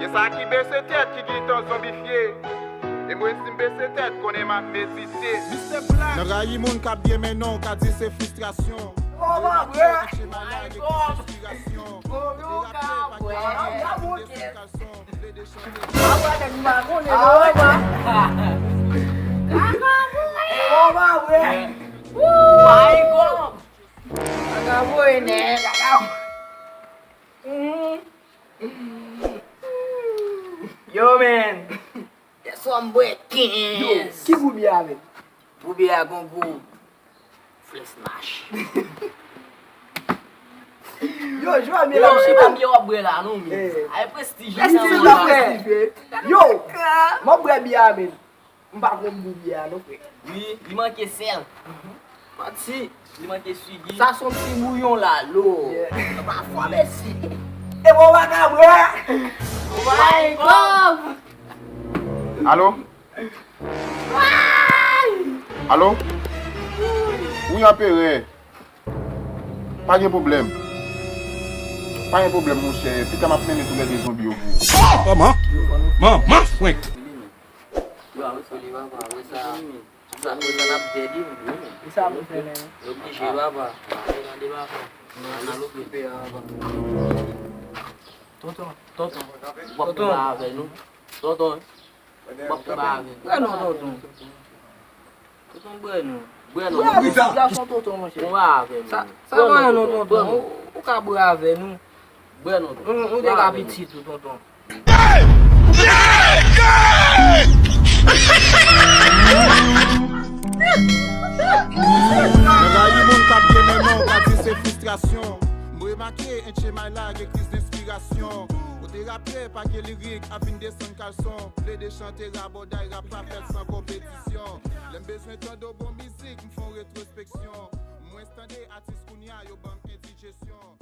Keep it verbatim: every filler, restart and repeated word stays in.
Gen sa ki bese tèt ki gentan zonbifye. E mwen si m bese tèt, konnen m ap medite. Nan rayi moun k ap byen mennen w, ka di se fristrasyon. Yo, man. Yèswa m bwè kenz. Yo, ki gou biyè a menm? Pou biyè a gon gou. Flèch mach. Yo, jwa mi la, chita. Yo, biyè w ap bwè la, non, men. Ay, prestij. Prestij la, frè. Yo, m ap bwè biyè a menm. M pa konn gou biyè a, non, frè. Wi, li manke sèl. Manti, li manke swigi. Sa se yon ti bouyon lalo. Yeah. Yo pa fò, mesye. E bon, w pa ka bwè. Way, kòb. Alo? Alo? Wi, anperè. Pa gen pwoblèm. Pa gen pwoblèm, monchè. Pita m ap mennen toulède zonbi yo pou ou. Manman! Manman frenk! Yo, a wè sa. Yo, a wè sa. Sa, sa n ap pèdi, wi. Ki sa pou fè, men? Yo oblije, papa. Yo gade, papa. N al okipe a, papa. Tonton, tonton. W ap konba avè nou. Tonton. W ap konba avè nou. Bwè non, tonton. Tonton, bwè non. Bwè non. Bwè non, ti gason tonton, monchè. Konba avè nou. Sa, sa pa non, tonton. Ou ka bwè avè nou. Bwè non, tonton. Nou, nou te ka pitit tou, tonton. Nan rayi moun k ap byen mennen w, ka di se fristrasyon. M remake, N H M I la gen kriz denspirasyon. Kote rapè pa gen lirik, ap vin desann kalson. Plede chante rabòday, rap pa fèt san konpetisyon. Lè m bezwen tande bon mizik, m fè yon retwospeksyon. Mwens tande atis kounye a, yo ban m endijesyon.